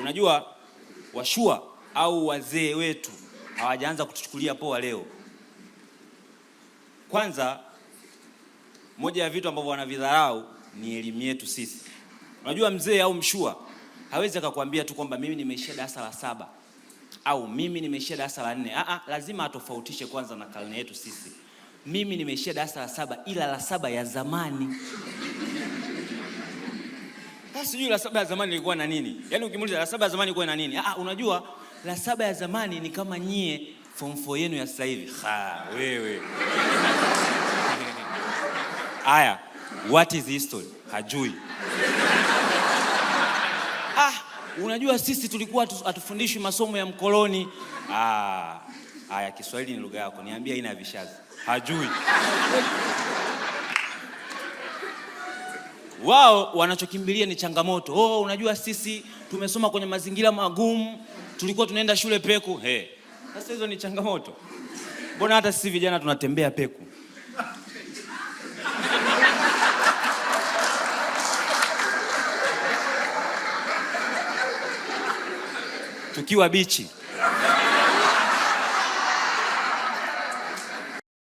Unajua washua au wazee wetu hawajaanza kutuchukulia poa leo. Kwanza, moja ya vitu ambavyo wanavidharau ni elimu yetu sisi. Unajua mzee au mshua hawezi akakwambia tu kwamba mimi nimeishia darasa la 7 au mimi nimeishia darasa la 4. Lazima atofautishe kwanza na karne yetu sisi. Mimi nimeishia darasa la 7 ila la 7 ya zamani. Sasa sijui la 7 ya zamani ilikuwa na nini? Yaani ukimuuliza la 7 ya zamani ilikuwa na nini? Unajua la 7 ya zamani ni kama nyie form 4 yenu ya sasa hivi. Ha, wewe. Aya, what is history? Hajui. Unajua sisi tulikuwa hatufundishwi masomo ya mkoloni. Aya, Kiswahili ni lugha yako. Niambie aina ya vishazi. Hajui. Wao wanachokimbilia ni changamoto. Oh, unajua sisi tumesoma kwenye mazingira magumu, tulikuwa tunaenda shule peku. Hey. Sasa hizo ni changamoto. Mbona hata sisi vijana tunatembea peku? Tukiwa bichi.